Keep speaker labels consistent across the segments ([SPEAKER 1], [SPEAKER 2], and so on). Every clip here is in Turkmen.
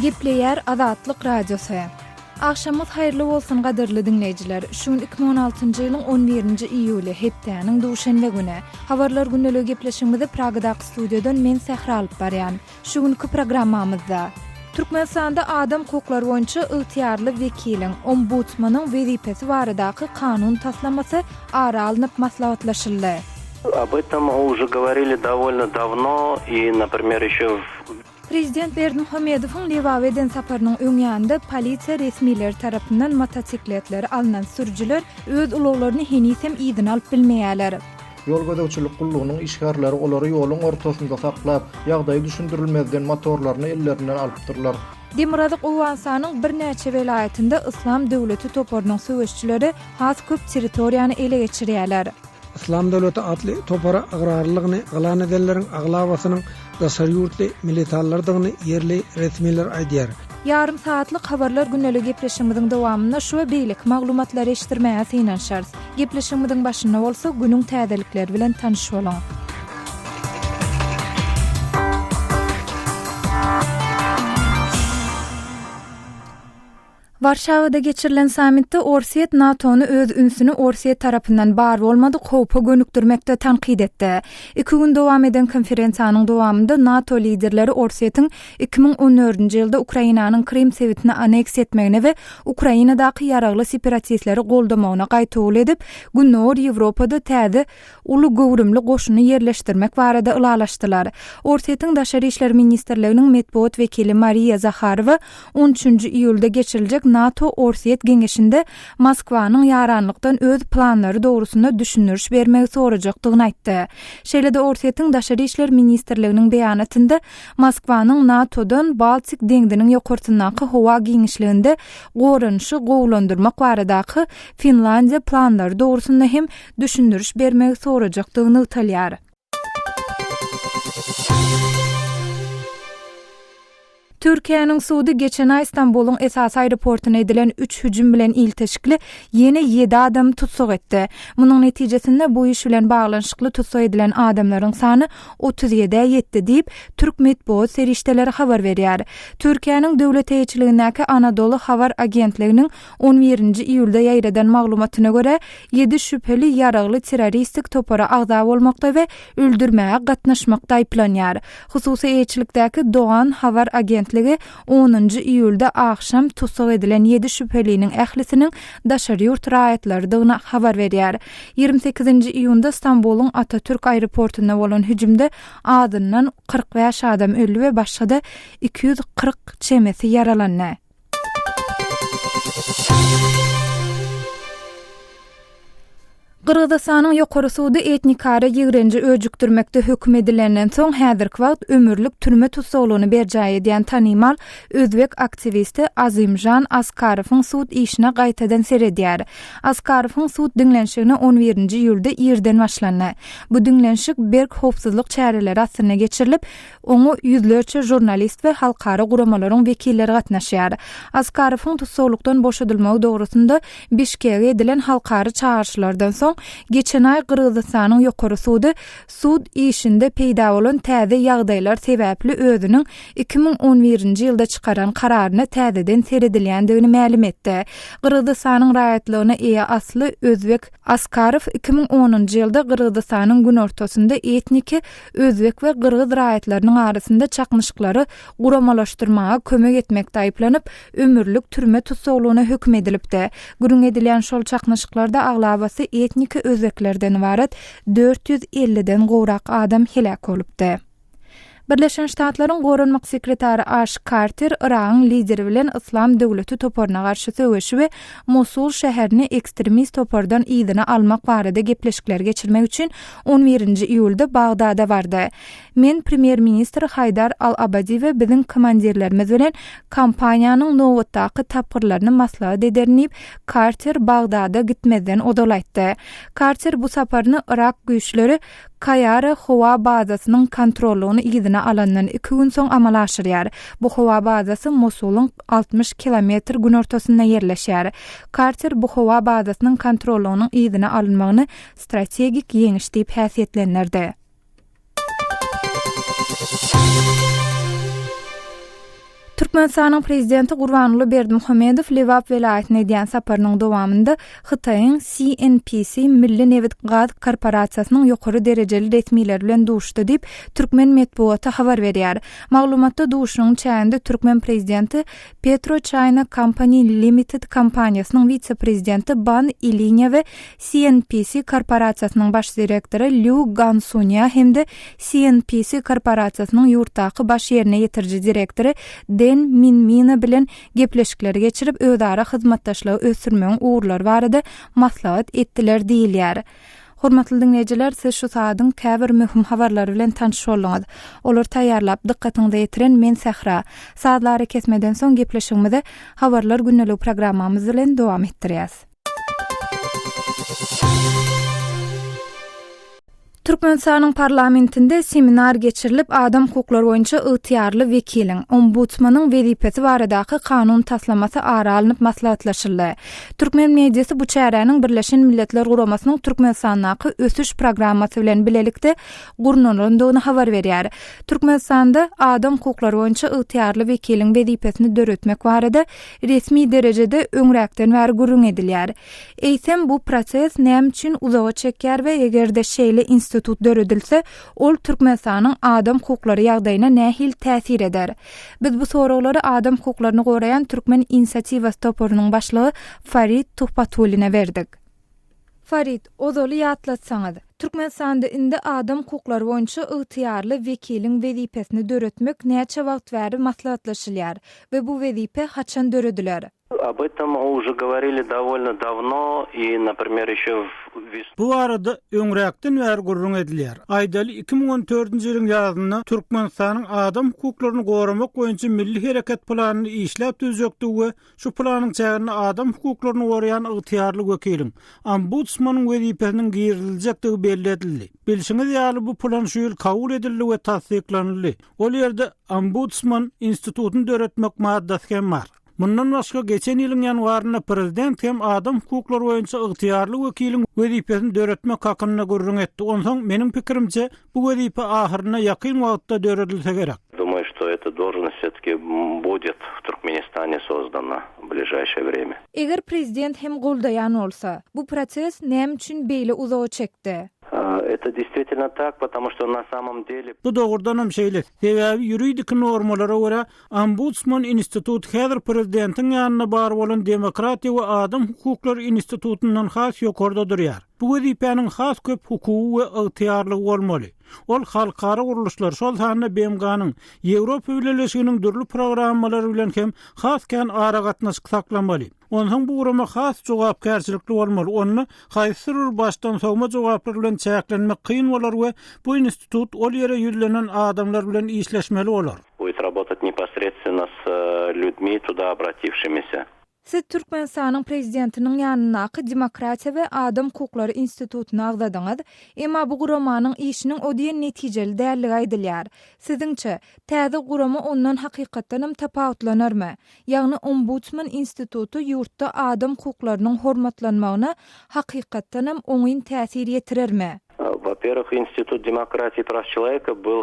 [SPEAKER 1] Gepleýär Azatlyk Radiosy. Agşamyňyz haýyrly bolsun gadyrly diňleýjiler. Şu gün 2016-njy ýylyň 11-nji iýuly, hepdäniň duşenbe güni. Habarlar gündeligi gepleşigimizi Pragadaky studiýadan men Sähra alyp barýan. Şu günki programmamyzda. Türkmenistanda adam hukuklary boýunça ygtyýarly wekiliň, ombudsmanyň wezipesi baradaky kanun taslamasy ara alnyp maslahatlaşyldy.
[SPEAKER 2] Об этом уже govorili dowolno dawno i, naprimer, ýeşe w.
[SPEAKER 1] Prezident Berdimuhamedowyň Lebaba eden saparynyň öň ýanynda polisiýa resmileri tarapyndan motosikletleri alnan sürüjiler öz ulaglaryny heniz hem yzyna alyp bilmeýärler.
[SPEAKER 3] Ýol gözegçilik gullugynyň işgärleri olary ýoluň ortasynda saklap, ýagdaýy düşündirilmezden motorlaryny ellerinden alypdyrlar.
[SPEAKER 1] Demirgazyk Owganystanyň birnäçe welaýatynda Yslam döwleti toparynyň söweşçileri has köp territoriýany ele geçirýärler.
[SPEAKER 4] Yslam döwleti atly topara ygrarlylygyny yglan edenleriň aglabasynyň daşary ýurtly militanlardygyny ýerli resmiler aýdýar.
[SPEAKER 1] Ýarym sagatlyk Habarlar gündeligi gepleşigimiziň dowamynda şu we beýleki maglumatlary eşitdirmäge synanyşarys. Gepleşigimiziň başynda bolsa günüň täzelikleri bilen tanyş boluň. Warşawada geçirilen sammitde Orsýet NATO-ny öz ünsüni Orsýet tarapyndan bar bolmadyk howpa gönükdirmekde tankyt etdi. Iki gün dowam eden konferensiýanyň dowamynda NATO liderleri Orsýetiň 2014-nji ýylda Ukrainanyň Krym sebitini aneksiýa etmegine we Ukrainadaky ýaragly separatistleri goldamagyna gaýtawul edip, Gündogar Ýewropada täze uly göwrümli goşuny ýerleşdirmek barada ylalaşdylar. Orsýetiň Daşary işler ministrliginiň metbugat wekili Mariýa Zaharowa on üçünji iýulda geçiriljek NATO-Orsýet geňeşinde Moskwanyň ýaranlykdan öz planlary dogrusynda düşündiriş bermegi sorajakdygyny aýtdy. Şeýle-de Orsýetiň Daşary işler ministrliginiň beýanatynda Moskwanyň NATO-dan Baltik deňziniň ýokarsyndaky howa giňişliginde goranyşy gowulandyrmak baradaky Finlandiýa planlary dogrusynda hem düşündiriş bermegi sorajakdygy nygtalýar. Türkiýäniň sudy geçen aý Stambulyň esasy aeroportuna edilen üç hüjüm bilen ilteşikli ýene ýedi adamy tussag etdi. Munuň netijesinde bu iş bilen baglanyşykly tussag edilen adamlaryň sany 37-ä ýetdi diýip, türk metbugat serişdeleri habar berýär. Türkiýäniň döwlet eýeçiligindäki Anadolu habar agentliginiň On birinji iýulda ýaýradan maglumatyna görä, ýedi şübheli ýaragly terroristik topara agza bolmakda we öldürmäge gatnaşmakda aýyplanýar. Hususy eýeçilikdäki Dogan habar agentligi onunjy iýulda agşam tussag edilen ýedi şübheliniň ählisiniň daşary ýurt raýatlarydygyny habar berýär. 28-nji iýunda Stambulyň Atatürk aeroportunda bolan hüjümde azyndan 45 adam öldi we başga-da 240 çemesi ýaralandy. Gyrgyzystanyň Ýokary sudy etnikara ýigrenji öjükdirmekde höküm edilenden soň häzirki wagt ömürlik türme tussaglygyny berjaý edýän tanymal özbek aktiwisti Azimžan Askarowyň sud işine gaýtadan seredýär. Askarowyň sud diňlenişigine on birinji iýulda irden başlandy. Bu diňlenişik berk howpsuzlyk çäreleri astynda geçirilip, Oňa ýüzlerçe žurnalist we halkara guramalaryň wekilleri gatnaşýar. Askarowyň tussaglykdan boşadylmagy dogrusynda Bişkege edilen halkara çagyryşlardan soň, geçen aý Gyrgyzystanyň Ýokary sudy sud işinde peýda bolan täze ýagdaýlar sebäpli özüniň 2011-nji ýylda çykaran kararyna täzeden seredilýändigini mälim etdi. Gyrgyzystanyň raýatlygyna eýe asly özbek Askarow 2010-njy ýylda Gyrgyzystanyň günortasynda etniki özbek we gyrgyz raýatlarynyň arasynda çaknyşyklary guramalaşdyrmaga kömek etmekde aýyplanyp, ömürlik türme tussaglygyna höküm edilipdi. Gürrüň edilýän şol çaknyşyklarda aglabasy etniki özbeklerden ybarat 450-den gowrak adam heläk bolupdy. Birleşen Ştatlaryň goranmak sekretary Aş Karter Yragyň lideri bilen Yslam döwleti toparyna garşy söweşi we Mosul şäherini ekstremist topardan yzyna almak barada gepleşikleri geçirmek üçin on birinji iýulda Bagdada bardy. Men premýer-ministr Haýdar al-Abadi we biziň komandirlerimiz bilen kampaniýanyň nobatdaky tapgyrlaryny maslahat ederin diýip, Karter Bagdada gitmezden ozal aýtdy. Karter bu saparyny yrak güýçleri Kaýara howa bazasynyň kontrollygyny yzyna alandan iki gün soň amala aşyrýar. Bu howa bazasy Mosulyň 60 kilometr günortasynda ýerleşýär. Karter bu howa bazasynyň kontrollygynyň yzyna alynmagyny strategik ýeňiş diýip häsiýetlendirdi. Türkmenistanyň Prezidenti Gurbanguly Berdimuhamedow Lebap welaýatyna edýän saparynyň dowamynda Hytaýyň CNPC milli nebit-gaz korporasiýasynyň ýokary derejeli resmileri bilen duşdy diýip, türkmen metbugaty habar berýär. Maglumatda duşuşygyň çäginde türkmen prezidenti PetroChina Company Limited kompaniýasynyň wise-prezidenti Ban Ilinýa we CNPC korporasiýasynyň baş direktory Lýu Gansunýa hem-de CNPC korporasiýasynyň ýurtdaky baş ýerine ýetiriji direktory Den Minmina bilen gepleşikleri geçirip, özara hyzmatdaşlygy ösdürmegiň ugurlary barada maslahat etdiler diýilýär. Hormatly diňleýjiler, siz şu saadyň käbir möhüm habarlary bilen tanyş bolduňyz. Olary taýýarlap, dykgatyňyza ýetiren men Sähra. Sazly arakesmeden soň gepleşigimizi Habarlar gündeligi programmamyz bilen dowam etdirýäs. Türkmenistanyň parlamentinde seminar geçirilip, adam hukuklary boýunça ygtyýarly wekiliň, ombudsmanyň wezipesi baradaky kanun taslamasy ara alnyp maslahatlaşyldy. Türkmen mediasy bu çäräniň Birleşen Milletler Guramasynyň Türkmenistandaky ösüş programmasy bilen bilelikde gurnalandygyny habar berýär. Türkmenistanda adam hukuklary boýunça ygtyýarly wekiliň wezipesini döretmek barada resmi derejede öňräkden bäri gürrüň edilýär. Eýsem, bu proses näme üçin uzaga çekýär we eger-de şeýle institut döredilse, ol Türkmenistanyň adam hukuklary ýagdaýyna nähili täsir eder? Biz bu soraglary adam hukuklaryny goraýan Türkmen inisiatiwasy toparynyň başlygy Farid Tuhbatullina berdik. Farid, ozaly ýatlatsaňyz, Türkmenistanda indi adam hukuklary boýunça ygtyýarly wekiliň wezipesini döretmek näçe wagt bäri maslahatlaşylýar we bu wezipe haçan dörediler?
[SPEAKER 2] Ob etom uje govorili dowolno dawno i, naprimer, ýeşe w.
[SPEAKER 5] Bu barada öňräkden bäri gürrüň edilýär. Aýdaly, 2014-nji ýylyň ýazynda Türkmenistanyň adam hukuklaryny goramak boýunça milli hereket planyny işläp düzjekdigi we şu planyň çäginde adam hukuklaryny goraýan ygtyýarly wekiliň, ombudsmanyň wezipesiniň giriziljekdigi belli edildi. Bilşiňiz ýaly, bu plan şu ýyl kabul edildi we tassyklanyldy. Ol ýerde ombudsman institutyny döretmek maddasy hem bar. Mundan başga, geçen ýylyň ýanwarynda prezident hem adam hukuklary boýunça ygtyýarly wekiliň wezipesini döretmek hakynda gürrüň etdi. Onsoň, meniň pikirimçe, bu wezipe ahyrynda ýakyn wagtda döredilse gerek.
[SPEAKER 2] Dumaýu, şto eta dolžnost wse-taki budet w Turkmenistane sozdana w bližaýşeýe wremýa.
[SPEAKER 1] Eger prezident hem goldaýan bolsa, bu proses näme üçin beýle uzaga çekdi?
[SPEAKER 2] Eto deýstwitelno tak, potomu şto na samom dele.
[SPEAKER 5] Bu dogrudanam şeýle, sebäbi ýuridiki normalara görä, Ombudsman instituty häzir prezidentiň ýanynda bar bolan Demokratiýa we adam hukuklary institutyndan has ýokarda durýar. Bu wezipäniň has köp hukugy we ygtyýarlygy bolmaly. Ol halkara gurluşlar, şol sanda BMG-niň, Ýewropa Bileleşiginiň dürli programmalary bilen hem has kän aragatnaşyk saklamaly. Onsoň bu gurama has jogapkärçilikli bolmaly, onda haýsydyr bir başdan sowma jogaplar bilen çäklenmek kyn bolar we bu institut ol ýere ýüzlenen adamlar bilen işleşmeli bolar.
[SPEAKER 2] Будет работать непосредственно с людьми, туда обратившимися.
[SPEAKER 1] Siz Türkmenistanyň Prezidentiniň ýanyndaky Demokratiýa we adam hukuklary institutyny agzadyňyz. Emma bu guramanyň işiniň o diýen netijeli däldigi aýdylýar. Siziňçe, täze gurama ondan hakykatdanam tapawutlanarmy? Ýagny Ombudsman instituty ýurtda adam hukuklarynyň hormatlanmagyna hakykatdanam oňyn täsir ýetirermi?
[SPEAKER 2] Во-первых, Институт демократии и прав человека был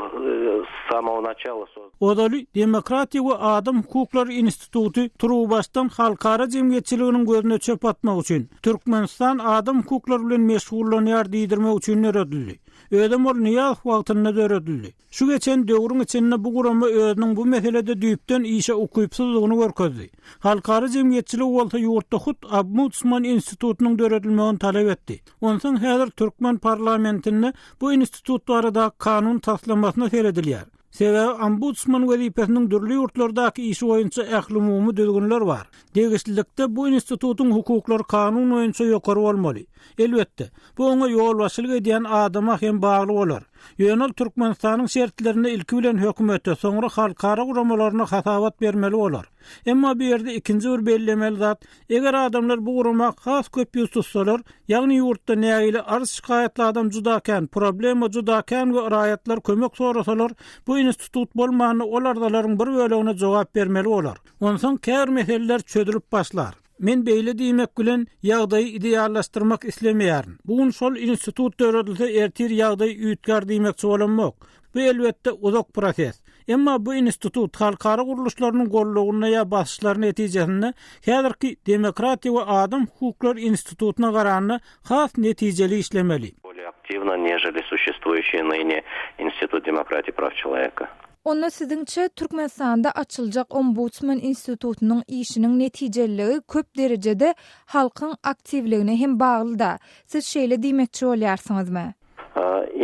[SPEAKER 2] с самого начала создан.
[SPEAKER 5] Ozaly Demokratiýa we adam hukuklary instituty turuwbaşdan halkara jemgyýetçiliginiň gözüne çöp atmak üçin, Türkmenistan adam hukuklary bilen meşgullanýar diýdirmek üçin döredildi. Özem ol Nyýazow wagtynda döredildi. Şu geçen döwrüň içinde bu gurama özüniň bu meselede düýpden işe ukypsyzdygyny görkezdi. Halkara jemgyýetçiligi bolsa ýurtda hut Ombudsman institutynyň döredilmegini talap etdi. Onsoň häzir türkmen parlamentinde bu institut baradaky kanun taslamasyna seredilýär. Sebäbi ombudsman wezipesiniň dürli ýurtlardaky işi boýunça ählumumy düzgünler bar. Degişlilikde bu institutyň hukuklary kanun boýunça ýokary bolmaly. Elbetde, bu oňa ýolbaşçylyk edýän adama hem bagly bolar. Ýöne ol Türkmenistanyň şertlerinde ilki bilen hökümete, soňra halkara guramalaryna hasabat bermeli bolar. Emma bu ýerde ikinji bir bellemeli zat, Eger adamlar bu gurama has köp ýüz tutsalar, ýagny ýurtda nägile arz-şikaýatly adam juda kän, problema juda kän we raýatlar kömek sorasalar, bu institut bolmanda ol arzalaryň bir bölegine jogap bermeli bolar. Onsoň käbir meseleler çözülip başlar. Men beýle diýmek bilen ýagdaýy ideallaşdyrmak islemeýärin. Bu gün şol institut döredilse ertir ýagdaý üýtgär diýmekçi bolamok. Bu elbetde uzak proses. Emma bu institut halkara gurluşlarynyň gollagynda ýa basyşlary netijesinde häzirki Demokratiýa we adam hukuklary institutyna garanda has netijeli işlemeli.
[SPEAKER 2] Bolее aktiwno, neželi suşestwuýuşiý nyne Institut demokratiýi praw çeloweka.
[SPEAKER 1] Onda siziňçe, Türkmenistanda açyljak Ombudsman institutynyň işiniň netijeliligi köp derejede halkyň aktiwligine hem bagly-da? Siz şeýle diýmekçi bolýarsyňyzmy?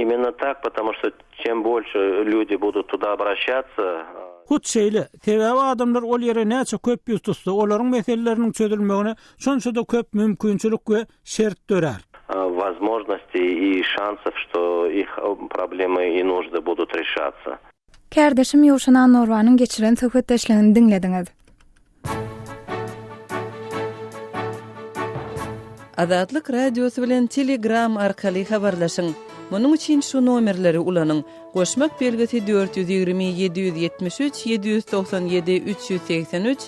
[SPEAKER 2] Imенно tak, потому что чем больше люди будут туда обращаться,
[SPEAKER 5] Hut şeýle, sebäbi adamlar ol ýere näçe köp ýüz tutsa, olaryň meseleleriniň çözülmegine şonça-da köp mümkinçilik we şert dörär.
[SPEAKER 2] Возможностей и шансов, что их проблемы и нужды будут решаться.
[SPEAKER 1] Kärdeşim Ýowşan Annorbanyň geçiren söhbetdeşligini diňlediňiz.
[SPEAKER 6] Azatlyk Radiosy bilen Telegram arkaly habarlaşyň! Munuň üçin şu nomerleri ulanyň, goşmak belgisi 420 773 797 383,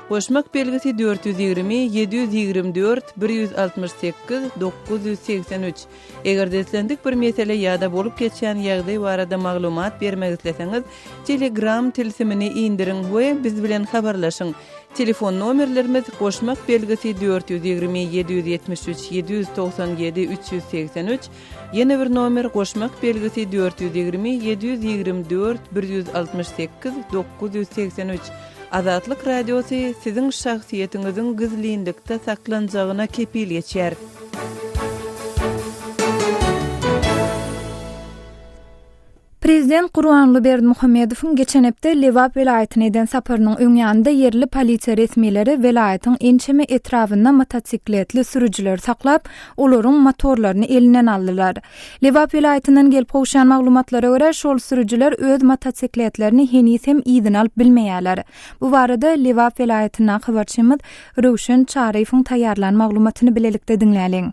[SPEAKER 6] goşmak belgisi 420 724 168 983. Eger-de islendik bir mesele ýa-da bolup geçýän ýagdaý barada maglumat bermek isleseňiz, Telegram tilsimini indiriň we biz bilen habarlaşyň. Telefon nomerlerimiz, goşmak belgisi 420 773 797 383, ýene bir nomer, goşmak belgisi 420 724 168 983. Azatlyk Radiosy siziň şahsyýetiňiziň gizlinlikde saklanjagyna kepil geçýär.
[SPEAKER 1] Prezident Gurbanguly Berdimuhamedowyň geçen hepde Lebap welaýatyna eden saparynyň öň ýanynda ýerli polisiýa resmileri welaýatyň ençeme etrabynda motosikletli sürüjileri saklap, olaryň motorlaryny elinden aldylar. Lebap welaýatyndan gelip gowuşýan maglumatlara görä, şol sürüjiler öz motosikletlerini heniz hem yzyna alyp bilmeýärler. Bu barada Lebap welaýatyndaky habarçymyz Röwşen Çaryýewiň taýýarlan maglumatyny bilelikde diňläliň.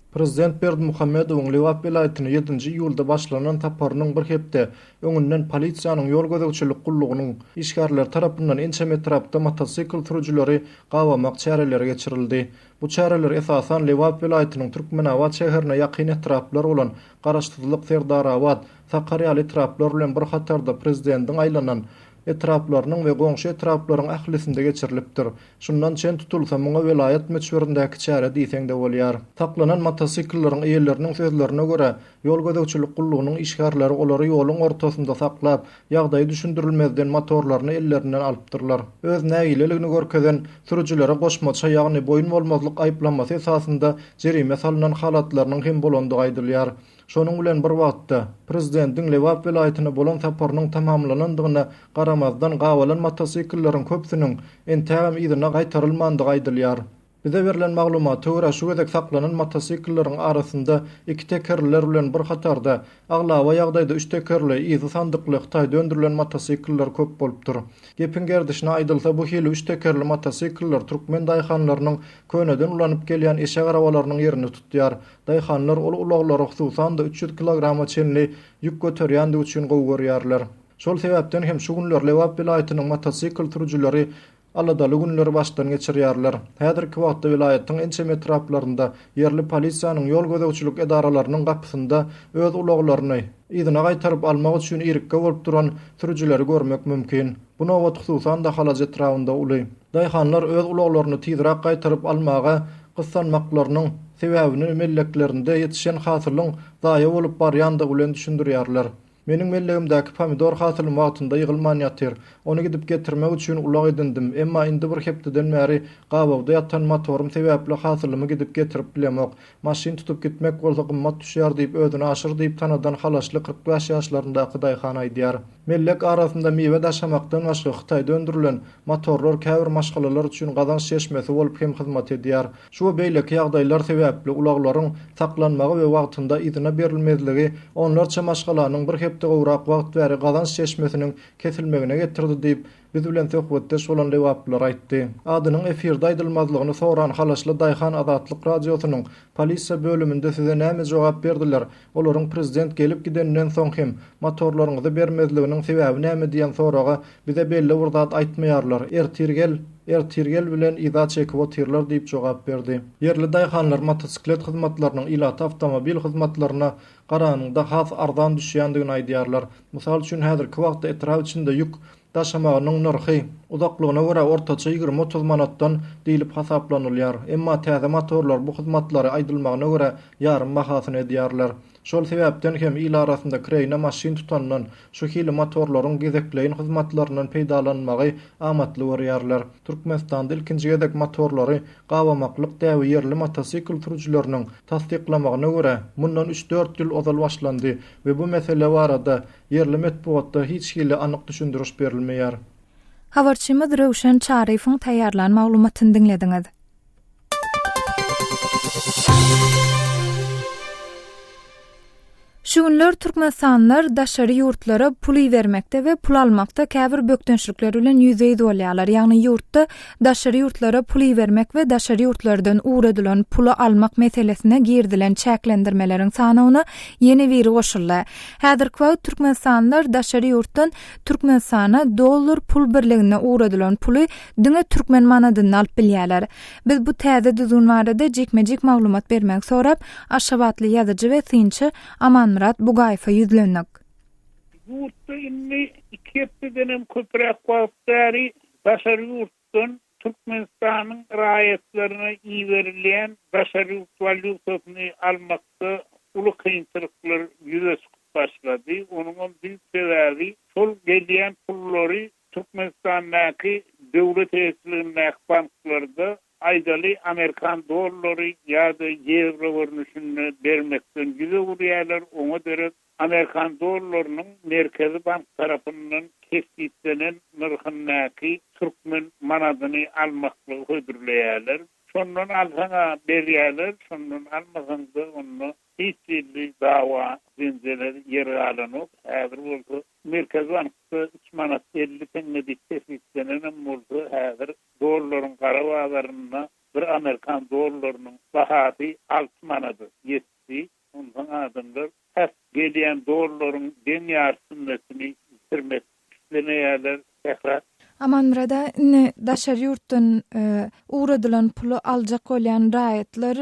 [SPEAKER 3] Prezident Berdimuhamedowyň Lebap welaýatyna ýedinji iýulda başlanan saparynyň bir hepde öňünden polisiýanyň ýol gözegçilik gullugynyň işgärleri tarapyndan ençeme etrapda motosikl sürüjileri gabamak çäreleri geçirildi. Bu çäreler esasan Lebap welaýatynyň Türkmenabat şäherine ýakyn etraplar bolan Garaşsyzlyk, Serdarabat, Sakar ýaly etraplar bilen bir hatarda prezidentiň aýlanan etraplarynyň we goňşy etraplaryň ählisinde geçirilipdir. Şundan çen tutulsa, muňa welaýat möçberindäki çäre diýseň-de bolýar. Saklanan motosiklleriň eýeleriniň sözlerine görä, ýol gözegçilik gullugynyň işgärleri olary ýoluň ortasynda saklap, ýagdaýy düşündirilmezden motorlaryny ellerinden alypdyrlar. Öz nägileligini görkezen sürüjilere goşmaça, ýagny boýun bolmazlyk aýyplamasy esasynda jerime salnan halatlarynyň hem bolandygy aýdylýar. Şonuň bilen bir wagtda, prezidentiň Lebap welaýatyna bolan saparynyň tamamlanandygyna garamazdan, gabalan motosiklleriň köpüsiniň entägem yzyna gaýtarylmandygy aýdylýar. Bize berlen maglumata görä, şu gezek saklanan motosiklleriň arasynda iki tekerliler bilen bir hatarda, aglaba ýagdaýda üç tekerli, yzy sandykly Hytaýda öndürilen motosikller köp bolupdyr. Gepiň gerdişine aýdylsa, bu hili üç tekerli motosikller türkmen daýhanlarynyň köneden ulanyp gelýän eşek arabalarynyň ýerini tutýar. Daýhanlar ol ulaglary hususan-da 300 kilograma çenli ýük göterýändigi üçin gowy görýärler. Şol sebäpden hem şu günler Lebap welaýatynyň motosikl sürüjileri aladaly günleri başdan geçirýärler. Häzirki wagtda welaýatyň ençeme etraplarynda ýerli polisiýanyň ýol gözegçilik edaralarynyň gapysynda öz ulaglaryny yzyna gaýtaryp almak üçin irikge bolup duran sürüjileri görmek mümkin. Bu nobat hususan-da Halaç etrabynda uly. Daýhanlar öz ulaglaryny tizräk gaýtaryp almaga gyssanmaklarynyň sebäbini melleklerinde ýetişen hasylyň zaýa bolup barýandygy bilen düşündirýärler. Meniň mellegimdäki pomidor hasylym wagtynda ýygylman ýatyr. Ony gidip getirmek üçin ulag edindim, emma indi bir hepdeden bäri gabawda ýatan motorym sebäpli hasylymy gidip getirip bilemok. Maşyn tutup gitmek bolsa gymmat düşýär diýip, özüni Aşyr diýip tanadan halaşly 45 ýaşlaryndaky daýhan aýdýar. Mellek arasynda miwe daşamakdan başga Hytaýda öndürilen motorlar käbir maşgalalar üçin gazanç çeşmesi bolup hem hyzmat edýär. Şu we beýleki ýagdaýlar sebäpli ulaglaryň saklanmagy we wagtynda yzyna berilmezligi onlarça maşgalanyň bir hepde gowrak wagt bäri gazanç çeşmesiniň kesilmegine getirdi diýip, biz bilen söhbetdeş bolan lebaplylar aýtdy. Adynyň efirde aýdylmazlygyny soran halaşly daýhan Azatlyk Radiosynyň polisiýa bölüminde size näme jogap berdiler, olaryň prezident gelip gideninden soň hem motorlaryňyzy bermezliginiň sebäbi näme diýen soraga bize belli bir zat aýtmaýarlar, ertir gel, ertir gel bilen yza çekip otyrlar diýip jogap berdi. Ýerli daýhanlar motosiklet hyzmatlarynyň ilata awtomobil hyzmatlaryna garanyňda has arzan düşýändigini aýdýarlar. Mysal üçin, häzirki wagtda etrap içinde ýük daşamagynyň nyrhy, uzaklygyna görä ortaça 20-30 manatdan diýlip hasaplanylýar. Emma täze motorlar bu hyzmatlary aýdylmagyna görä ýarym bahasyna edýärler. Şol sebäpden hem il arasynda kireýine maşyn tutandan, şu hili motorlaryň gezekleýin hyzmatlaryndan peýdalanmagy amatly görýärler. Türkmenistanda ilkinji gezek motorlary gabamaklyk däbi ýerli motosikl sürüjileriniň tassyklamagyna görä, mundan üç-dört ýyl ozal başlandy we bu mesele barada ýerli metbugatda hiç hili anyk düşündiriş berilmeýär.
[SPEAKER 1] Habarçymyz Röwşen Çaryýewiň taýýarlan maglumatyny diňlediňiz. Şu günler türkmenistanlylar daşary ýurtlara pul ibermekde we pul almakda käbir bökdençlikler bilen ýüzbe-ýüz bolýarlar. Ýagny ýurtda daşary ýurtlara pul ibermek we daşary ýurtlardan ugradylan puly almak meselesine girizilen çäklendirmeleriň sanawyna ýene biri goşuldy. Häzirki wagt türkmenistanlylar daşary ýurtdan Türkmenistana dollar pul birliginde ugradylan puly diňe türkmen manadynda alyp bilýärler. Biz bu täze düzgün barada jikme-jik maglumat bermegi sorap, aşgabatly ýazyjy we synçy Amanmyrat Bugaýewe ýüzlendik.
[SPEAKER 7] Ýurtda indi iki hepdedenem köpräk wagt bäri daşary ýurtdan Türkmenistanyň raýatlaryna iberilýän daşary ýurt walýutasyny almakda uly kynçylyklar ýüze çykyp başlady. Onuňam düýp sebäbi şol gelýän pullary Türkmenistandaky döwlet eýeçiligindäki banklarda aýdaly amerikan dollary ýa-da ýewro görnüşinde bermekden ýüz öwürýärler, oňa derek amerikan dollarynyň Merkezi bank tarapyndan kesgitlenen nyrhyndaky türkmen manadyny almaklygy hödürleýärler. Şondan alsaň-a berýärler, şondan almasaň-da onda hiç hili dawa jenjele ýer galanok. Häzir bolsa Merkezi bankda üç manat 50 teňňe diýip kesgitlenenem bolsa, häzir dollaryň gara bazarynda bir amerikan dollarynyň bahasy alty manada ýetdi. Onsoň adamlar tas gelýän dollaryň deň ýarysyndakyny ýitirmek islemeýärler. Sähra.
[SPEAKER 1] Amanmyrada, indi daşary ýurtdan ugradylan puly aljak bolýan raýatlar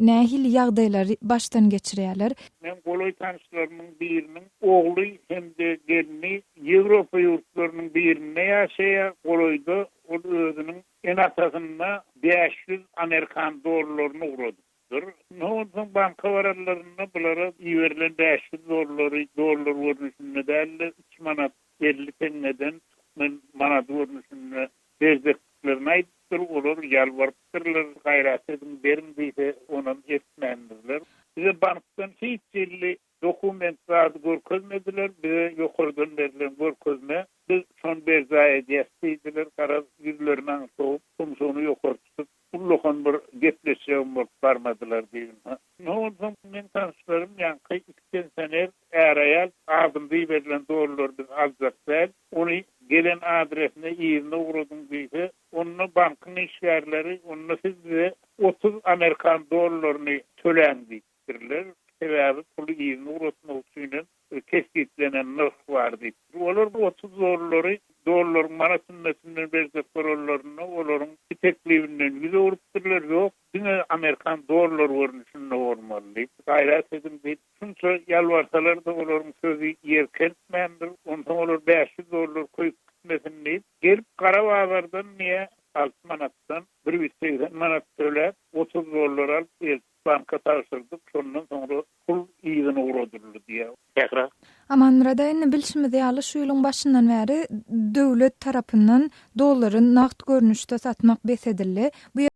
[SPEAKER 1] nähili ýagdaýlary başdan geçirýärler?
[SPEAKER 7] Meň golaý tanyşlarymyň biriniň ogly hem-de gelni Ýewropa ýurtlarynyň birinde ýaşaýar. Golaýda ol özüniň ene-atasyna 500 amerikan dollaryny ugradypdyr. Onsoň banka baranlarynda bulara iberilen 500 dollary dollar görnüşinde däl-de, üç manat 50 teňňeden türkmen manady görnüşinde berjekdiklerini aýdypdyr. Olar ýalbarypdyrlar, gaýrat ediň, beriň diýse, onam etmändirler. Bize bankdan hiç hili dokument zady görkezmediler, bize ýokardan berlen görkezme, biz şony berjaý edýäs diýdiler. Garaz, ýüzlerini aňry sowup, tumşugyny ýokary tutup, Ullakan bir gepleşjegim bolup barmadylar diýdim. Ine onsoň meň tanyşlarym ýaňky iki pensioner är-aýal adymyza iberilen dollary biz aljak däl, ony gelen adresine yzyna ugradyň diýse, onda bankyň işgärleri onda siz bize 30 amerikan dollaryny töläň diýipdirler. Sebäbi puly yzyna ugratmak üçinem kesgitlenen nyrh bar diýip. Olar bu 30 dollary dollaryň manat hümmetinden berjek bolanlarynda olaryň bu teklibinden ýüz öwrüpdirler, ýok, diňe amerikan dollar görnüşinde bolmaly diýip, gaýrat ediň diýip, şunça ýalbarsalar-da olaryň sözi ýer kertmändir. Onsoň olar 500 dollar köýüp gitmesin diýip, gelip gara bazardan diýýär, alty manatdan 180 manat töläp, 30 dollar alyp eltip Banka tabşyrdyk, şondan soňra pul yzyna ugradyldy diýýär. Sähra.
[SPEAKER 1] Amanmyrat aga, indi bilşimiz ýaly, şu ýylyň başyndan bäri döwlet tarapyndan dollary nagt görnüşde satmak bes edildi. Bu.